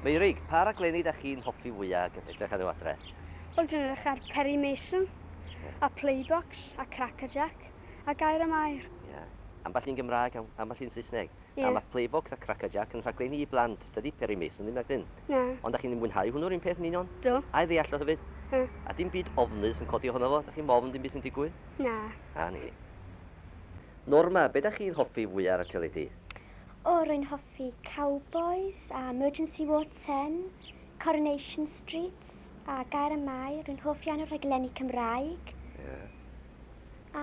Meurig, pa raglenni da chi'n hoffi fwyaf ac yn edrych ar nhw adre? Wel, dwi'n edrych ar Perry Mason, a Playbox, a Crackerjack, a Gair am Air. Ie. Ambell un Gymraeg, ambell un Saesneg. Ie. A mae Playbox a Crackerjack yn rhaglenni i blant. Dydy Perry Mason ddim nag dyn. Na. Ond da chi'n mwynhau hwnnw'r un peth yn union? Do. A'i ddeall o hefyd? Ie. A dim byd ofnus yn codi ohono fo? Da chi'n ofn dim byd sy'n digwydd? Na. A ni. Norma, be da chi'n hoffi fwyaf ar y teledu? O, rwy'n hoffi Cowboys a Emergency Ward 10, Coronation Street a Gair am Air. Rwy'n hoff iawn o'r rhaglenni Cymraeg. Ie. A...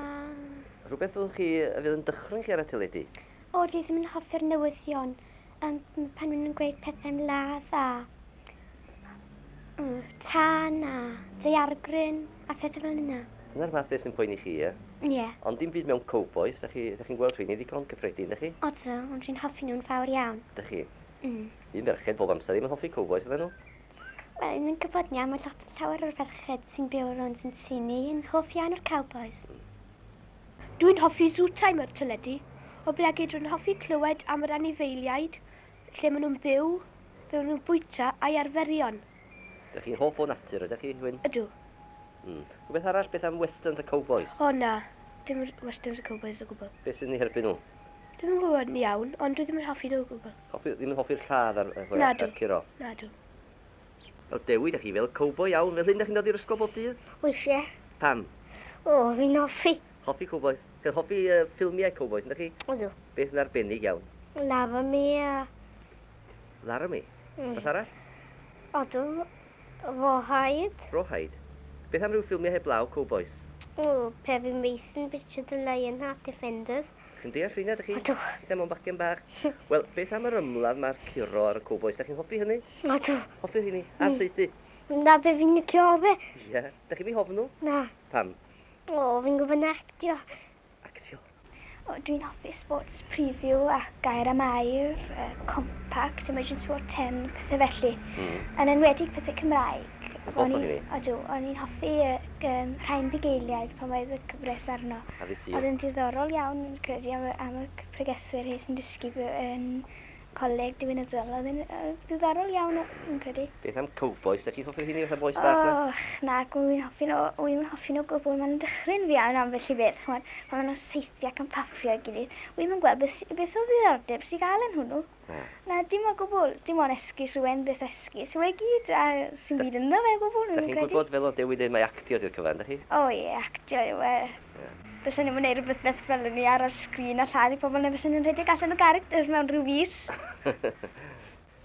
Rhywbeth fyddwch chi, fydd yn dychryn chi ar y teledu? O, dwi ddim yn hoffi'r newyddion. Pan maen nhw'n gweud pethau am ladd a tân a daeargryn a phethau fel yna. Dyna'r fath beth sy'n poeni chi, ie? Ie. Ond dim byd mewn cowbois, dach chi, dach chi'n gweld rheini ddigon cyffredin, dach chi? Odw, ond dwi'n hoffi nhw'n fawr iawn. Dych chi? Mm. Un merched bob amser ddim yn hoffi cowbois, ydyn nhw? Wel, ddim yn gwybod yn iawn, mae lot llawer o'r ferched sy'n byw rownd yn tŷ ni yn hoff iawn o'r cowbois. Dwi'n hoffi Zoo Time ar teledu, oblegid rwy'n hoffi clywed am yr anifeiliaid, lle maen nhw'n byw, be maen nhw'n bwyta a'i arferion. Dych chi'n hoff o natur, ydych chi, Wyn? Ydw. Rhywbeth arall, beth am westerns a cowbois? O na, dim westerns a cowbois o gwbl. Beth sy'n ei herbyn nhw? Dwi'm yn gwybod yn iawn, ond dwi ddim yn hoffi nhw o gwbl. Hoffi, ddim yn hoffi'r lladd a'r, Nadw. a'r curo? Nadw. Wel, Dewi, dych chi fel cowboi iawn, fel hyn dych chi'n dod i'r ysgol bob dydd? Weithiau. Pam? O, fi'n hoffi. Hoffi cowbois? Chi'n hoffi ffilmiau cowbois, ydych chi? Ydw. Beth yn arbennig iawn? Laramie a... Laramie? Beth arall? Odw. Rawhide. Rawhide. Beth am ryw ffilmiau heblaw cowbois? O, Perry Mason, Richard the Lionheart, Defenders. Chi'n deall rheina, dych chi? Odw. Beth am ond bachgen bach? Wel, beth am yr ymladd mae'r curo ar y cowbois? Dych chi'n hoffi hynny? Odw. Hoffi hynny? A'r saethu? Na be fi'n licio fe. Ie. Dych chi'n ei hofn nhw? Na. Pam? O, fi'n gwybod na actio. Actio. O, dwi'n hoffi Sports Preview a Gair am Air, Compact, Emergency Ward 10, pethau felly. Yn enwedig pethau Cymraeg. Yn hoff o hynny? Odw, o'n i'n hoffi Rhain Bugeiliaid pan oedd y cyfres arno. A ddydd Sul. Oedd yn ddiddorol iawn, yn credu, am y pregethwyr hyn sy'n dysgu yn coleg diwinyddol. Oedd yn ddiddorol iawn, yn credu. Beth am cowbois? Dych chi'n hoffi'r hynny fatha bois bach na? Och, na, dwi'n hoffi nhw, dwi'n hoffi nhw gwbl. Maen nhw'n dychryn fi iawn ambell i beth, ch'mod, pan maen nhw'n saethu ac yn paffio ei gilydd. Wi'm yn gweld beth o ddiddordeb sy'n gael yn hwnnw. Na. Na, dim o gwbl, dim ond esgus rhywun beth esgus. Yw e gyd, a sy'n byd ynddo fe o gwbl, Dach dwi'n chi'n credu. gwybod fel o Dewi dweud mai actio di'r cyfan, dach chi? O ie, actio yw e. Bysen ni'm yn neud rhywbeth beth fel 'ny ar y sgrin a lladd i pobl, neu bysen ni'n rhedeg allan o characters mewn rhyw fis.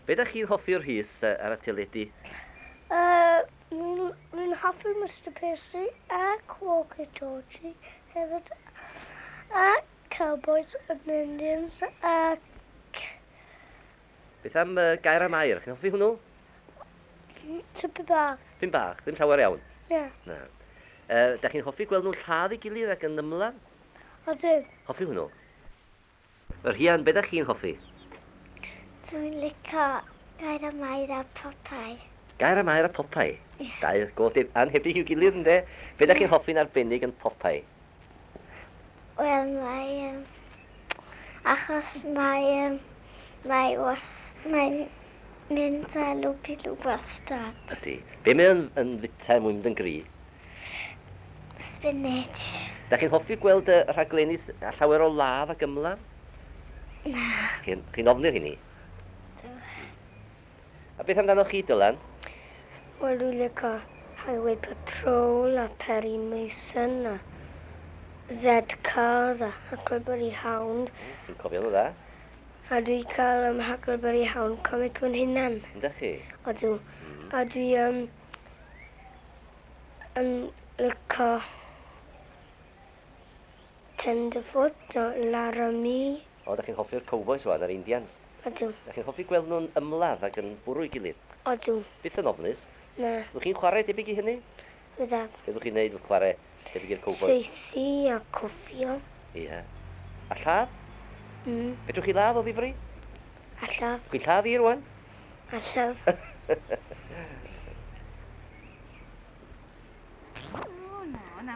Be dach chi'n hoffi o'r Rhys ar y teledu? Dwi'n hoffi Mr Paisley ac Walkie Talkie hefyd, a Cowboys and Indians ac... Beth am Gair am Air? Chi'n hoffi hwnnw? Tipyn bach. Tipyn bach, ddim llawer iawn? Na. Na. Dach chi'n hoffi gweld nhw'n lladd ei gilydd ac yn ymladd? Odyn. Hoffi hwnnw? Yr Rhian, be dach chi'n hoffi? Dwi'n licio Gair am Air a Popeye. Gair am Air a Popeye? Ie. Dau go anhebyg i'w gilydd, ynde? Be dach chi'n hoffi'n arbennig yn Popeye? Wel, mae... Achos mae... Mae was, mae'n mynd â lwp i lwp wastad. Ydy. Be mae yn fwyta mwyn mynd yn gry? Spinach. Dach chi'n hoffi gweld y rhaglenni a llawer o ladd ac ymladd? Na. Chi'n ofni'r hynny? Dw. A beth amdano chi, Dylan? Wel, dwi'n licio Highway Patrol a Perry Mason a Z-Cars a Huckleberry Hound. Dwi'n cofio nhw dda. A dwi cael Huckleberry Hound comic fan hunan. Yndych chi? Odw. A dwi yn licio Tenderfoot a Laramie. O, dach chi'n hoffi'r cowbois wan, a'r Indians? Odw. Dach chi'n hoffi gweld nhw'n ymladd ac yn bwrw ei gilydd? Odw. Byth yn ofnus? Na. Fyddwch chi'n chwarae debyg i hynny? Fyddaf. Be fyddwch chi'n neud wrth chwarae debyg i'r cowbois? Saethu a cwffio. Ie. A lladd? Fedrwch chi ladd o ddifri? Allaf. Chi'n lladd i rwan? Allaf.